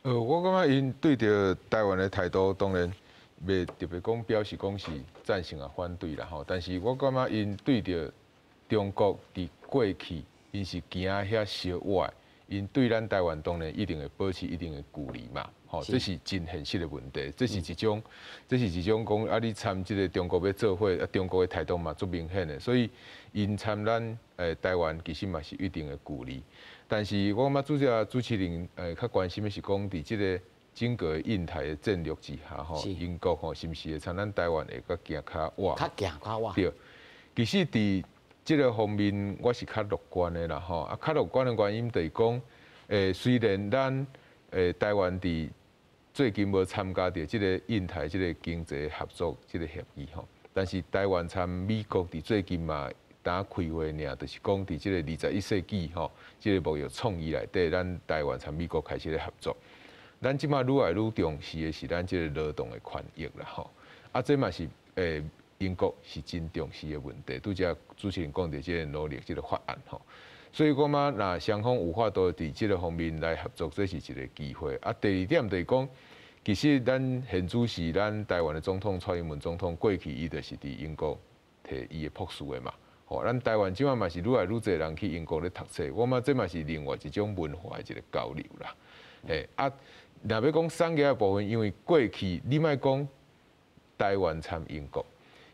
Speaker 3: 我感覺𪜶對著台灣的態度，當然袂特別講表示講是贊成抑反對啦吼。但是我感覺𪜶對著中國佇過去，𪜶是行遐相倚，𪜶對咱台灣當然一定會保持一定的距離嘛。吼，這是真現實的問題，這是一種講啊，你參這个中國欲做伙，啊，中國的態度嘛足明顯的，所以𪜶參咱台灣其實嘛是一定的距離。但是我感覺主持人較關心的是講，佇這个整個印太的戰略之下，吼，英國吼是毋是會參咱台灣會閣行較倚？
Speaker 1: 較行較倚。
Speaker 3: 對，其實佇這个方面我是較樂觀的啦，吼，啊，較樂觀的原因就是講，雖然咱台灣佇最近無參加著這个印太這个經濟合作這个協議吼，但是台灣參美國佇最近嘛當開會爾，就是講佇這个21世紀吼，這个貿易創意內底，咱台灣參美國開始咧合作。咱這馬愈來愈重視的是咱這个勞動的權益啦吼，啊，這嘛是英國是真重視的問題。拄才主持人講著這个努力這个法案吼。所以我感覺，若雙方有法度佇這个方面來合作，這是一个機會。啊，第二點就是講，其實咱現主時咱台灣的總統蔡英文總統過去，伊就是佇英國提伊的博士的嘛。吼，咱台灣這馬嘛是愈來愈濟人去英國咧讀冊，我感覺這嘛是另外一種文化的一个交流啦。嘿，啊，若欲講產業的部分，因為過去你莫講台灣參英國。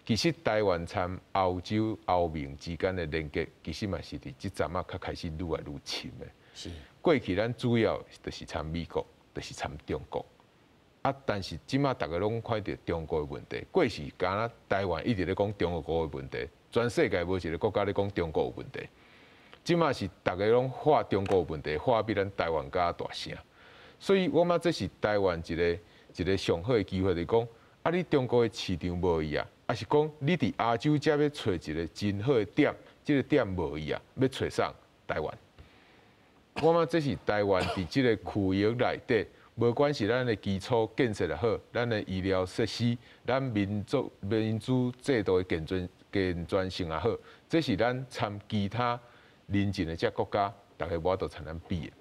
Speaker 3: 其實台灣參歐洲、歐盟之間的連結，其實嘛是佇這陣仔較開始愈來愈深的。過去咱主要就是參美國，就是參中國。啊，但是這馬逐家攏看著中國的問題。過去敢若台灣一直咧講中國的問題，全世界無一个國家咧講中國有問題。這馬是逐家攏喊中國有問題，喊比咱台灣閣大聲。所以我感覺這是台灣一个一个上好的機會，就是講啊，你中國的市場無去啊。抑是講，你佇亞洲遮欲揣一个真好的點，這个點無去啊，欲揣啥？台灣。我感覺這是台灣佇這个區域內底，無管是咱的基礎建設也好，咱的醫療設施，咱民族民主制度的健全性也好，這是咱參其他鄰近的這國家，逐家無法度參咱比的。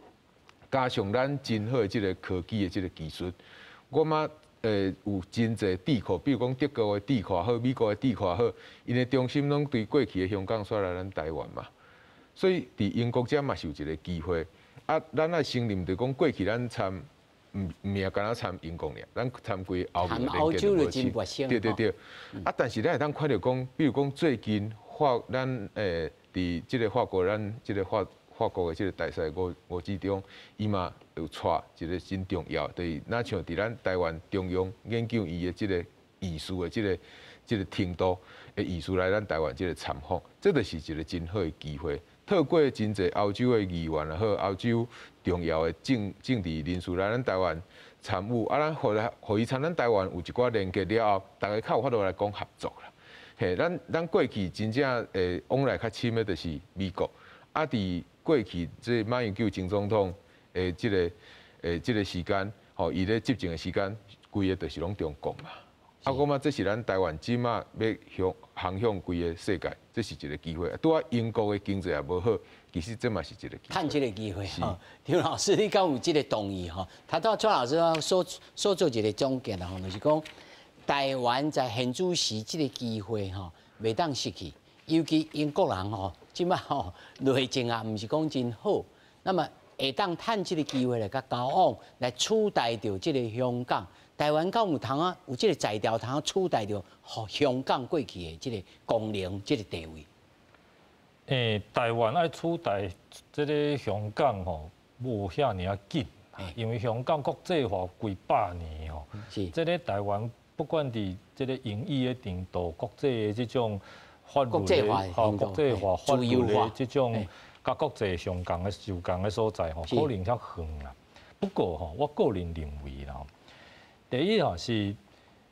Speaker 3: 加上咱真好的這个科技的這个技術，我感覺。有真濟智庫，比如講德國的智庫也好，美國的智庫也好，𪜶的中心攏對過去的香港煞來咱台灣嘛，所以佇英國遮嘛是有一个機會。啊，咱愛承認，就講過去咱參毋毋敢若參英國爾，咱參規歐盟
Speaker 1: 連結無深。
Speaker 3: 對對對。啊，但是咱會當看著講，比如講最近法咱佇這个法國，咱這个法國的這个大使吳志忠，伊嘛有帶一个真重要，就是若像佇咱台灣中央研究院的這个院士的這个程度的院士來咱台灣這个參訪，這就是一个真好的機會。透過真濟歐洲的議員也好，歐洲重要的政治人士來咱台灣參與，啊，咱予伊參咱台灣有一寡連結了後，逐家較有法度來講合作啦。嘿，咱過去真正會往來較深的，就是美國。啊，佇過去這馬英九前總統的這個時間，吼，伊咧執政的時間，規个就是攏中國嘛。啊，我感覺這是咱台灣這馬欲向航向規个世界，這是一個機會。拄仔英國的經濟也無好，其實這嘛是一個機會。
Speaker 1: 趁這個機會。劉老師，你敢有這個同意吼？頭拄蔡老師所做一個總結啦吼，就是講台灣在現此時這個機會吼，袂當失去。尤其英國人吼，這馬吼內政啊，毋是講真好，那麼會當趁這個機會來佮交往，來取代著這個香港。台灣敢有通啊？有這個才調通取代著香港過去的這個功能、這個地位？
Speaker 2: 台灣愛取代這個香港吼，無遐爾仔緊，因為香港國際化幾百年吼，這個台灣不管佇這個英語的程度、國際的這種法律的吼，國際化法律的這種，佮國際相仝的相仝的所在吼，可能較遠啦。不過吼，我個人認為啦。第一吼是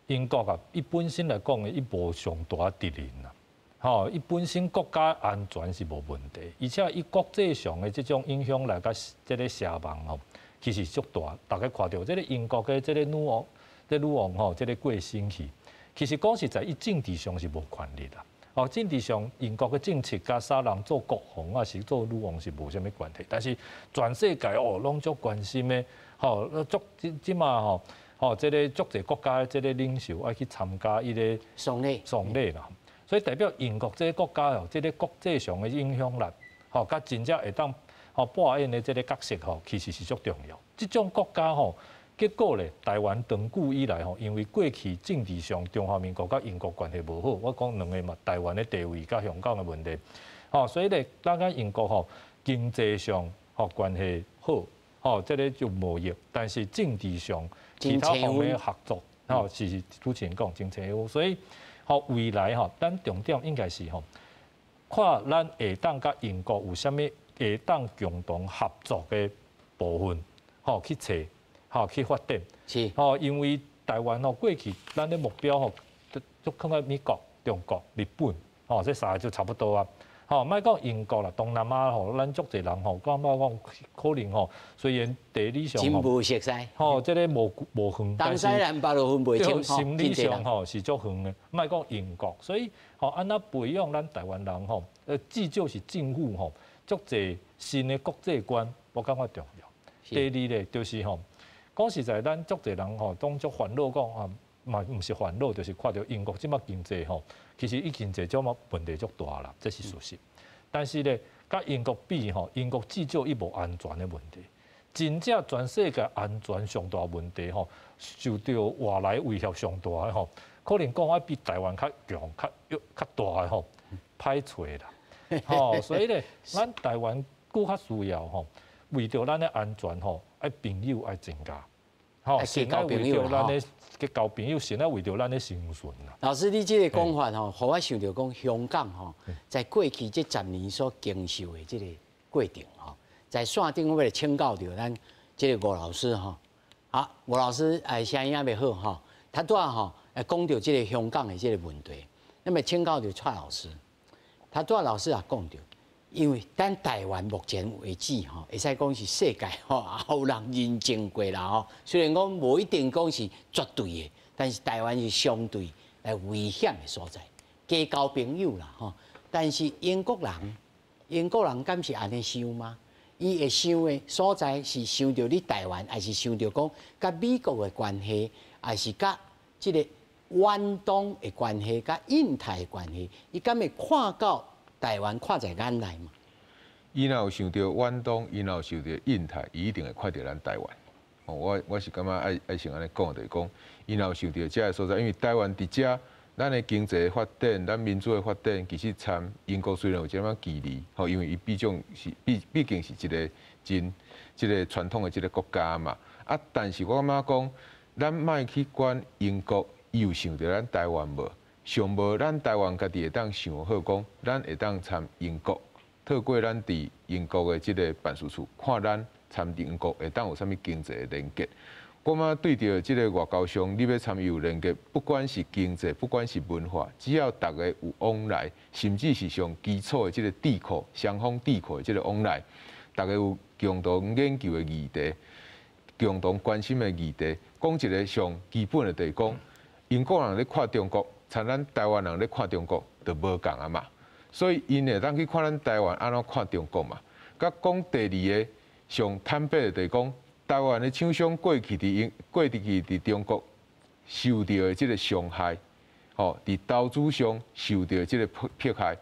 Speaker 2: 英國啊，伊本身來講，伊無上大敵人啦，吼，伊本身國家安全是無問題，而且伊國際上的這種影響力佮這個聲望吼，其實足大。大家看著這個英國的這個女王，這個女王吼，這個過身去，其實講實在，伊政治上是無權力啦。哦，政治上英國的政策佮啥人做國王抑是做女王是無啥物關係，但是全世界哦攏足關心的，吼，足這這馬吼。哦，這個足濟國家的這個領袖愛去參加伊個
Speaker 1: 喪禮，
Speaker 2: 喪禮啦。所以代表英國這個國家哦，這個國際上的影響力，吼，佮真正會當吼扮演的這個角色吼，其實是足重要。這種國家吼，結果咧，台灣長久以來吼，因為過去政治上中華民國佮英國關係無好，我講兩個嘛，台灣的地位佮香港的問題，吼，所以咧，咱佮英國吼經濟上吼關係好，吼，這個就貿易，但是政治上其他方面合作，吼是主持人講真清楚，所以吼未來吼，咱重點應該是吼，看咱會當佮英國有啥物會當共同合作的部分，吼去揣，吼去發展。
Speaker 1: 是。
Speaker 2: 吼，因為台灣吼過去咱的目標吼，就放佇美國、中國、日本，吼這三个就差不多啊。吼，莫講英國啦，東南亞吼，咱足濟人吼，感覺講可能吼，雖然地理上
Speaker 1: 真無熟似，
Speaker 2: 吼，這个無無遠，
Speaker 1: 東西南北都分袂清，
Speaker 2: 心理上吼是足遠的。莫講英國，所以吼，按怎培養咱台灣人吼，至少是政府吼，足濟新的國際觀，我感覺重要。第二咧，就是吼，講實在，咱足濟人吼，攏足煩惱講啊，嘛毋是煩惱，就是看著英國這馬經濟吼，其實伊經濟這馬問題足大啦，這是事實。但是咧，佮英國比吼，英國至少伊無安全的問題。真正全世界安全上大問題吼，受著外來威脅上大的吼，可能講愛比台灣較強、較較大的吼，歹揣啦。吼，所以咧，咱台灣閣較需要吼，為著咱的安全吼，愛朋友愛增加。吼，先愛為著咱的結交朋友，先愛為著咱的生存啦。
Speaker 1: 老師，你這個講法吼，予我想著講香港吼，在過去這10年所經受的這個過程吼，在線頂我欲來請教著咱這個吳老師吼。好，吳老師，哎，聲音猶未好吼，頭拄仔吼，講著這個香港的這個問題，那麼請教著蔡老師，頭拄仔老師也講著。因為咱台灣目前為止吼，會使講是世界吼，予人認證過啦吼。雖然講無一定講是絕對的，但是台灣是相對來危險的所在，加交朋友啦吼。但是英國人，英國人敢是按呢想嗎？伊會想的所在是想著你台灣，抑是想著講佮美國的關係，抑是佮這個遠東的關係，佮印太的關係，伊敢會看到台灣看在眼內嘛？
Speaker 3: 伊若有想著遠東，伊若有想著印太，伊一定會看著咱台灣。哦，我是感覺愛愛先按呢講，就是講，伊若有想著這个所在，因為台灣佇遮，咱的經濟發展，咱民主的發展，其實參英國雖然有這麼距離，吼，因為伊畢竟是畢畢竟是一個真這個傳統的這個國家嘛。啊，但是我感覺講，咱莫去管英國，伊有想著咱台灣無？上無咱台灣家己會當想好講，咱會當參英國，透過咱佇英國的這個辦事處，看咱參英國會當有啥物經濟的連結。我感覺對著這個外交上，你欲參伊有連結，不管是經濟，不管是文化，只要逐个有往來，甚至是上基礎的這個智庫，雙方智庫的這個往來，大家有共同研究的议题，共同关心的议题。讲一个上基本的，就是讲英国人咧看中国，参咱台湾人咧看中国，就无仝啊嘛。所以𪜶会当去看咱台湾按怎看中国嘛。佮讲第二个上坦白的，就是讲台湾的厂商过去伫英过去伫中国受著的这个伤害，吼，伫投资上受著这个迫害，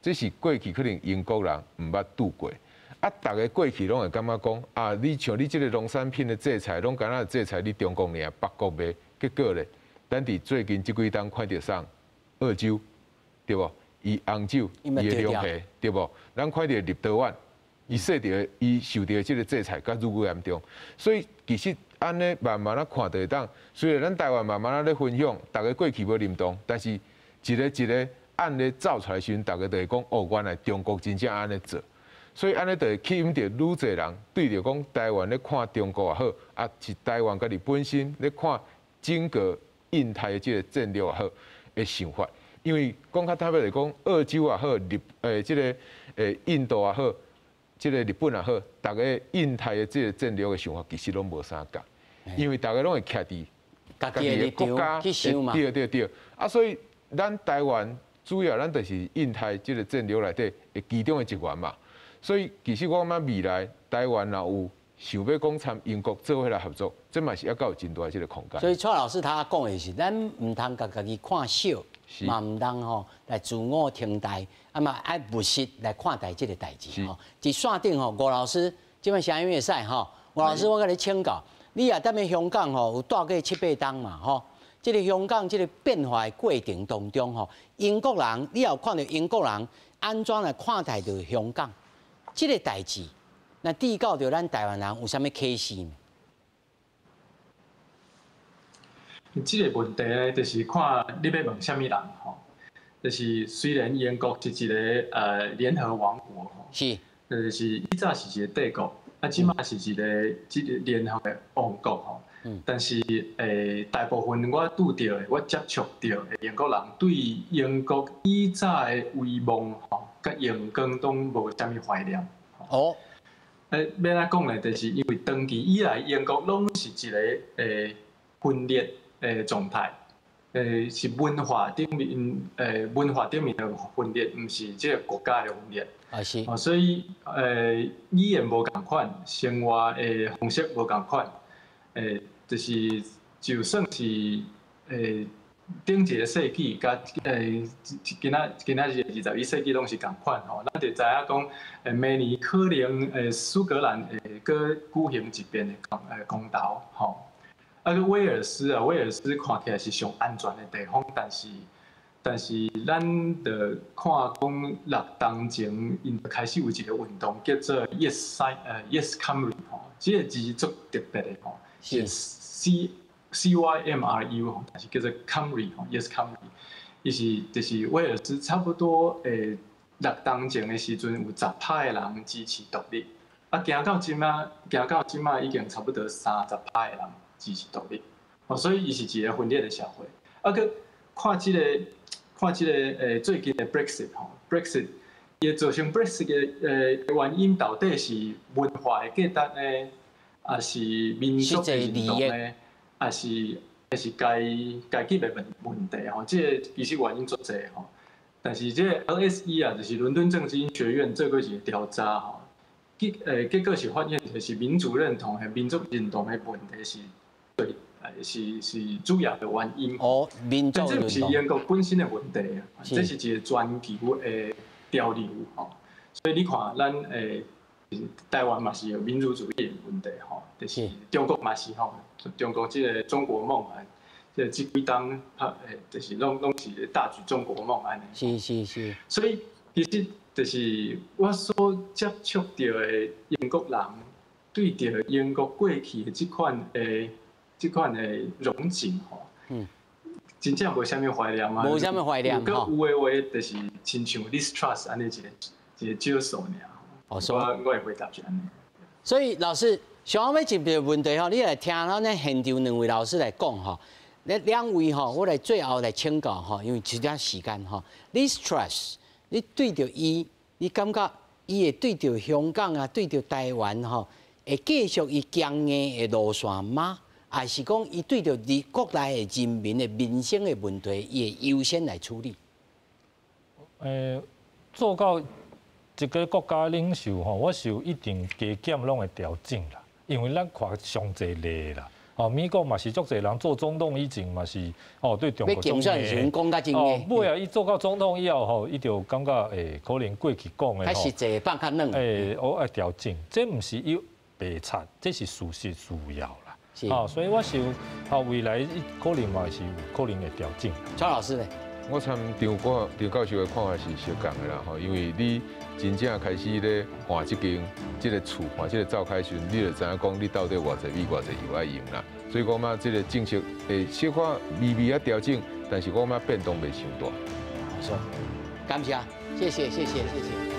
Speaker 3: 这是过去可能英国人毋捌拄过。啊，逐家过去拢会感觉讲，啊，你像你这个农产品的制裁，拢敢若制裁你中国尔，别国袂。结果咧，咱伫最近这几冬看著啥？澳洲，对无？伊红酒，伊的龙虾，对无？咱看著立陶宛，伊受著伊受著这个制裁，阁愈愈严重。所以其实按呢慢慢仔看著会当，虽然咱台湾慢慢仔咧分享，逐家过去无认同，但是一个一个案例走出来时阵，逐家就会讲，哦，原来中国真正按呢做。所以按呢就会吸引著愈济人对著讲台湾咧看中国也好，啊是台湾家己本身咧看整个印太的这个战略也好的想法。因为讲较坦白来讲，澳洲也好，日这个印度也好，这个日本也好，逐家印太的这个战略的想法其实拢无啥仝，因为逐家拢会徛伫
Speaker 1: 家己的国家去想嘛。
Speaker 3: 对对对，啊，所以咱台湾主要咱就是印太这个战略内底的其中的一员嘛。所以其实我感觉未来台湾若有想欲讲参英国做伙来合作，这嘛是犹阁有真大这个空间。
Speaker 1: 所以蔡老师他讲的是，咱毋通共家己看小，嘛毋通吼来自我停滞，啊嘛爱务实来看待这个代志吼。伫线顶吼，吴老师，这摆声音会使吼，吴老师我共你请教，你也踮咧香港吼有蹛过七八冬嘛吼？这个香港这个变化的过程当中吼，英国人你也有看著英国人按怎来看待著香港？这个代志，那递到著咱台湾人有啥物启示？
Speaker 4: 这个问题呢，就是看你欲问啥物人吼。就是虽然英国是一个联合王国吼，就是以早是一个帝国，啊，这马是一个这个联合的王国吼。但是大部分我拄著的、我接触著的英国人，对英国以早的威望吼，佮荣光拢无啥物怀念。
Speaker 1: 哦。
Speaker 4: 欲按怎讲呢？就是因为长期以来，英国拢是一个分裂的状态，是文化顶面文化顶面的分裂，毋是这个国家的分裂。
Speaker 1: 啊是。
Speaker 4: 哦，所以语言无仝款，生活的方式无仝款，就是就算是顶一个世纪佮今仔今仔日21世纪拢是仝款吼，咱就知影讲，明年可能苏格兰会阁举行一遍的公投吼。啊，阁威尔斯啊，威尔斯看起来是上安全的地方，但是咱著看讲6冬前，𪜶就开始有一个运动叫做 Yes Cymru 吼，这个字足特别的吼，是 C Y M R U 吼，但是叫做 Cymru 吼，Yes Cymru，伊是就是威尔斯差不多6冬前的时阵有10%的人支持独立，啊，行到这马已经差不多30%的人支持独立，哦，所以伊是一个分裂的社会。啊，阁看这个最近的 Brexit 吼，Brexit 伊造成 Brexit 的原因到底是文化的价值呢，抑是民族的认同呢？抑是阶级的问题吼，这个其实原因足济吼。但是这个 LSE 啊，就是伦敦政经学院做过一个调查吼，结果是发现就是民族认同和民族认同的问题是对，是主要的原因。
Speaker 1: 哦，民族认同。
Speaker 4: 这毋是英国本身的问题啊，这是一个全球的潮流吼。所以你看，咱台湾嘛是有民族主义的问题吼，就是中国嘛是吼，中国这个中国梦啊，这几冬拍就是拢是大举中国梦按呢。所以其实就是我所接触著的英国人，对著英国过去的这款的荣景吼，真正无啥物怀念啊。
Speaker 1: 无啥物怀念
Speaker 4: 吼。阁有的话，就是亲像 Liz Truss 按呢一个一个少数尔。
Speaker 1: 哦，
Speaker 4: 我会回答是按呢。
Speaker 1: 所以老师，上尾一个问题吼，你来听咱现场两位老师来讲吼，那两位吼，我来最后来请教吼，因为一点时间吼，Liz Truss，你对著伊，你感觉伊伊會對著香港啊，對著台灣吼，會繼續伊強硬的路線嗎？還是講伊對著佇國內的人民的民生的問題，伊會優先來處理？
Speaker 2: 做到一個國家領袖吼，我想一定加減攏會調整啦，因為咱看上濟例啦。哦，美國嘛是足濟人做總統以前嘛是哦對中國
Speaker 1: 競選時陣講較真
Speaker 2: 哦，尾啊，伊做到總統以後吼，伊就感覺可能過去講的
Speaker 1: 較實際放較軟。
Speaker 2: 我愛調整，這毋是伊白賊，這是事實需要啦。哦，所以我想，哦，未來可能嘛是有可能會調整。
Speaker 1: 蔡老師呢？
Speaker 3: 我參張教授的看法是相仝的啦，吼，因為你真正開始咧換這間這个厝，換這个灶開時陣，你就知影講你到底偌濟米、偌濟油愛用啦。所以講嘛，這个政策會小可微微仔調整，但是我感覺變動袂傷大。
Speaker 1: 沒錯，感謝，謝謝，謝謝，謝謝。